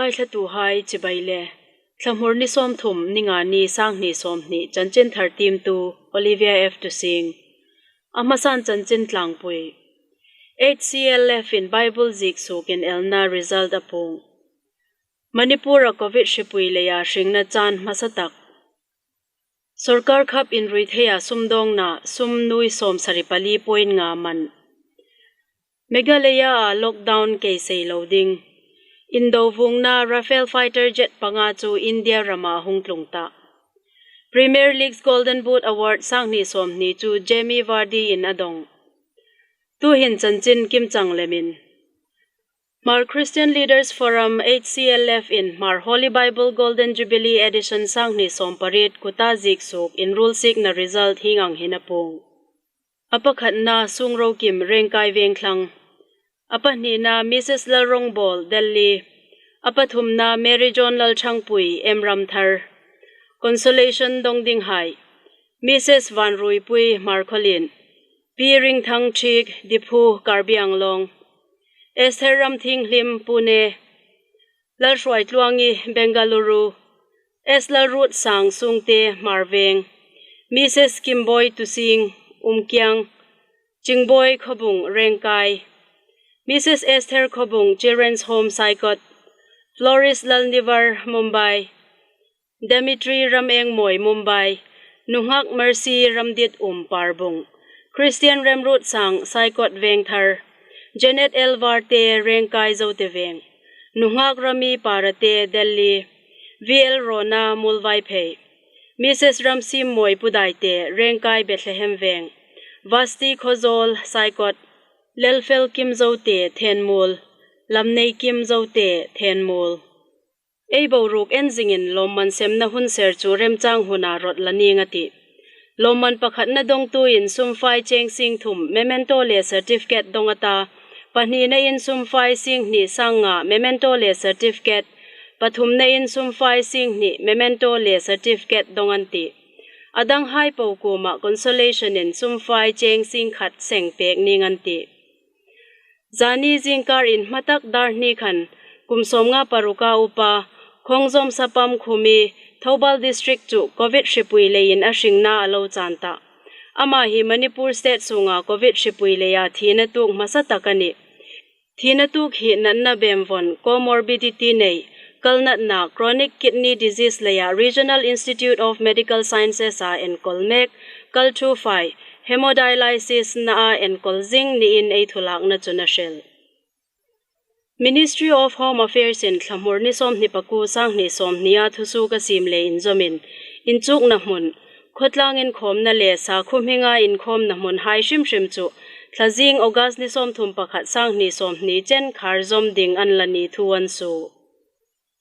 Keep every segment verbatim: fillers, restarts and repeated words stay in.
Ngaithlatuhai chibai le. Thlamur ni sawmthum, Ningani, sanghni sawmhni, chanchin thar tiemtu Olivia F Tusing. A hmasan chanchin tlangpui. H C L F in Bible ziek suok inelna result a puong. Manipur-a Covid hripui leia hringna chân hmasa tak. Sawrkar khap inrui theia sumdawngna sum nuoi sawmsari pali point nga man. Meghalaya-a lockdown keisei lo ding. Indo vuongna Rafale fighter jet panga chu India rama hung tlung ta. Premier League's Golden Boot Award sanghni sawmhni chu Jamie Vardy-in a dong. Tuhin chanchin kimchang lemin. Hmar Christian Leaders Forum, H C L F in Hmar Holy Bible Golden Jubilee Edition sanghni sawmpariet kuta ziek suok inruolsiekna result hieng ang hin a puong. A pakhatna Sungrokim, Rengkai Vengthlang. A pahnina Missus Lalrongbawl, Delhi. A pathumna Mary John Lalthangpui, M Ramthar. Consolation dong dinghai. Missus Vanruipui, Hmarkhawlien. Pi Ringthang Thiek, Diphu, Karbi Anglong. Esther Ramthinghlim, Pune. Lalhruaitluangi, Bengaluru. S Lalruotsang, Sungte, Hmarveng. Missus Kimboi Tusing, Umkiang. Chingboi Khawbung, Rengkai. Missus Esther Khawbung, Children's Home, Saikot. Floris Lalnivar, Mumbai. Dimitri Ramengmawi, Mumbai. Nunghak Mercy Ramditum, Parbung. Christian Remruotsang, Saikot Vengthar. Janet L Varte, Rengkai, Zote Veng. Nunghak Rami Parate, Delhi. V L Rona, Muolvaiphei. Missus Ramsimmawi Pudaite, Rengkai, Bethlehem Veng. Vasti Khawzawl, Saikot. Lelfelkim Zote, Thenmuol. Lamneikim Zote, Thenmuol. Ei boruok en zingin lawmman semna hun ser chu remchang huna rawt la ning a tih. Lawmman pakhatna dongtuin sum fai cheng sing thum, memento le certificate dong a ta. Pahninain sum fai sing hni sang nga, memento le certificate. Pathumnain sum fai sing hni, memento le certificate dong an tih. A danghai po kuoma consolation-in sum fai cheng sing khat seng pek ning an tih. Zani zingkar inhma tak dar hni khan, kum sawmnga paruka upa, Khongjom Sapam Khumi, Thoubal District chu Covid hripui leiin a hringna a lo chân ta. Ama hi Manipur State sunga Covid hripui leia thina tuok hmasa tak a nih. Thina tuok hi natna bemvon, comorbidity nei, kal natna, chronic kidney disease leia Regional Institute of Medical Sciences-a enkawl mek, kal thu fai, hemodialysis-na a enkawl zing niin ei thulakna chun a hril. Ministry of Home Affairs-in Thlamur ni sawmhni pakuo, sanghni sawmhnia thusuok a siem le inzawmin, inchukna hmun, khawtlang inkhawmna le sakhuo hminga inkhawmna hmunhai hrim hrim chu thlazing August ni sawmthum pakhat, sanghni sawmhni chen khar zawm ding an la ni thu an suo.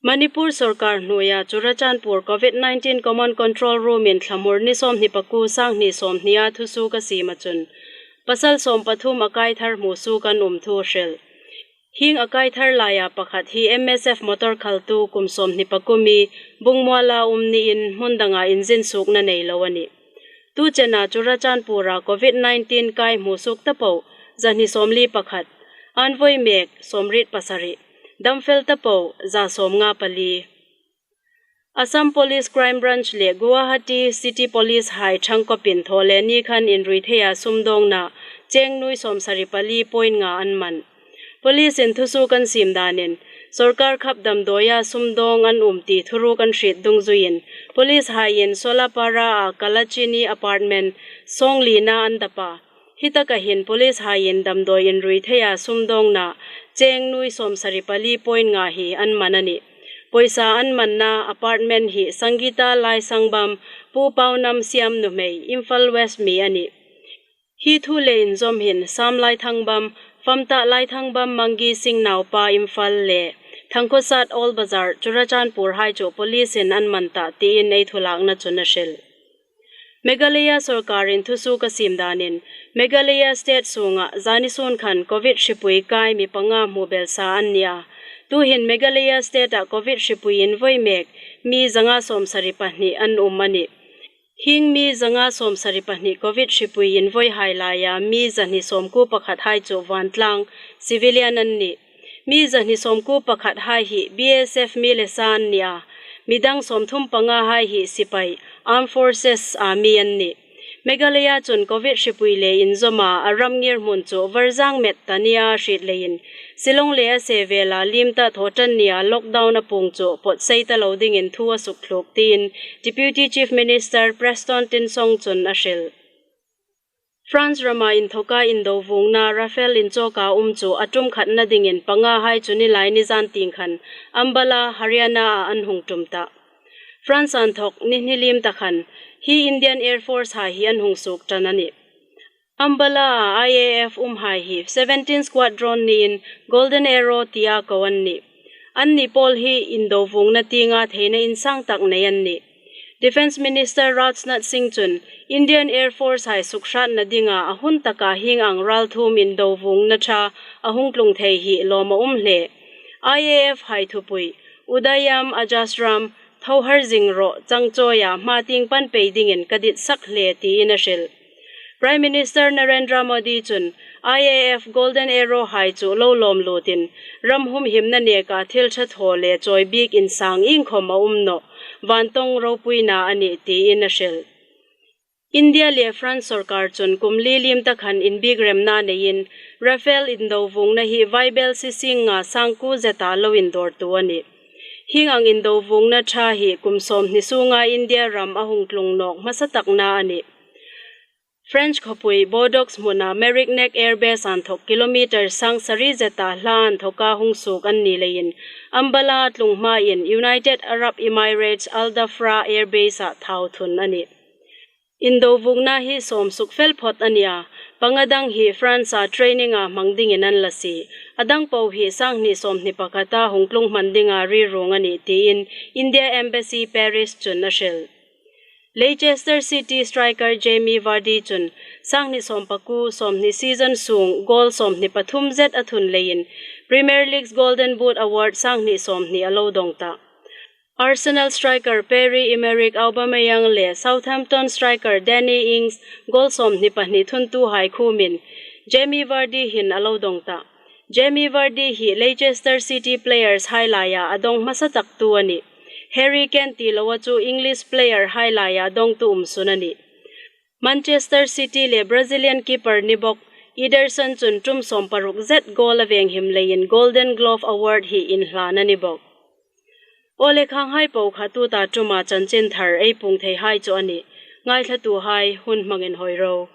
Manipur sawrkar hnuoia Churachandpur Covid nineteen Command Control Room-in Thlamur ni sawmhni pakuo, sanghni sawmhnia thusuok a siema chun, pasal sawmpathum a kai thar hmusuok an um thu a hril. Hieng a kai thar laia pakhat hi M S F motor khaltu kum sawmhni pakuo mi Bungmuala um niin hmun danga inzin suokna nei lo a nih. Tu chena Churachandpur-a Covid nineteen kai hmusuok ta po, zahni sawmli pakhat, an voi mek, sawmriet pasari, damfel ta po, za sawmnga pali. Assam Police Crime Branch le Guwahati City Police-hai ṭhangkawpin Thawleni khan inrui theia sumdawngna cheng nuoi sawmsari pali point nga an man. Police-in thusuok an siem danin, sawrkar khap damdawia sumdawng an um ti thuruk an hriet dungzuiin, police-haiin Solapara-a Kalachini apartment sawng lina an dap a. Hi taka hin police-haiin damdawi inrui theia sumdawngna cheng nuoi sawmsari pali point nga hi an man a nih. Pawisa an manna apartment hi Sangita Laisangbam, Pu Paunam Siam nuhmei, Imphal West mi a nih. Hi thu le inzawm hin Sam Laithangbam, Famta Laithangbam Mangi Singh naupa, Imphal le Thangkhosat Old Bazar, Churachandpur-hai chu police-in an man ta tiin ei thulakna chun a hril. Meghalaya sawrkarin thusuok a siem danin, Meghalaya state sunga zani sun khan Covid hripui kai mi panga hmu belsa an ni a. Tuhin Meghalaya state-a Covid hripui invoi mek mi zanga sawmsari pahni an um a nih. Hieng mi zanga sawmsari pahni Covid hripui invoihai laia mi zahni sawmkuo pakhathai chu vantlang, civilian an nih. Mi zahni sawmkuo pakhat hai hi B S F mi le sa an ni a, midang sawmthum panga hai hi sipai, Armed Forces a mi an nih. Meghalaya chun Covid hripui le inzawma a ram ngirhmun chu varzang met ta nia hriet leiin, Shillong le a sevela liem ta thaw ṭan nia lockdown a puong chu pawtsei ta lo dingin thu a sukthluok tiin Deputy Chief Minister Prestone Tynsong chun a hril. France rama inthoka indo vuongna Rafale inchawka um chu a ṭum khatna dingin panga hai chu Nilaini zan tieng khan Ambala, Haryana a an hung ṭum ta. France inthok ni hni liem ta khan hi Indian Air Force hai hi an hung suok ṭan a nih. Ambala a I A F um hai hi seventeen Squadron niin Golden Arrow tia ko an nih. An ni pawl hi indo vuongna tienga theina insang tak nei an nih. Defence Minister Rajnath Singh chun Indian Air Force hai sukhratna dinga a hun taka hieng ang ralthuom indo vuongna ṭha a hung tlung thei hi lawm a um hle. I A F hai thupui, Udayam Ajasram, tho har zing rawh, chang chawia hma tieng pan pei dingin ka ditsak hle tiin a hril. Prime Minister Narendra Modi chun I A F Golden Arrow hai chu lo lawm lutin, ram humhimna neka thil ṭha thaw le chawi bik insang iengkhawm a um nawh, vantawng ropuina a nih tiin a hril. India le France sorkar chun kum li liem ta khan inbikremna neiin Rafale indo vuongna hi vaibelsie sing nga sangkuo zeta lo indawrtu a nih. Hieng ang indo vuongna ṭha hi kum sawmhni sunga India ram a hung tlung nawk hmasa takna a nih. French khawpui Bordeaux hmuna Marignac Air Base inthok kilometre sang sari zeta hla inthoka hung suok an ni leiin, Ambala a tlung hmain United Arab Emirates Al Dhafra Air Base-a thau thun a nih. Indo vuongna hi sawm sukfel phawt a nih a, panga dang hi France-a training-a hmang dingin an la sie. A dang po hi sanghni sawmhni pakhata hung tlung hman dinga ri ruong a nih tiin India Embassy Paris chun a hril. Leicester City striker Jamie Vardy chun sanghni sawmpakuo sawmhni season sung goal sawmhni pathum zet a thun leiin Premier League's Golden Boot Award sanghni sawmhni a lo dong ta. Arsenal striker Pierre-Emerick Aubameyang le Southampton striker Danny Ings goal sawmhni pahni thuntuhai khumin Jamie Vardy hin a lo dong ta. Jamie Vardy hi Leicester City players hai laia a dong hmasa taktu a nih. Harry Kane ti loa chu English player hai laia dongtu um sun a nih. Manchester City le Brazilian keeper ni bawk Ederson chun ṭum sawmparuk zet goal a venghim leiin Golden Glove Award hi inhlan a ni bawk. Aw le, khanghai po kha tuta ṭuma chanchinthar ei puong theihai chu a nih. Ngaithlatuhai hun hmangin hawi ro.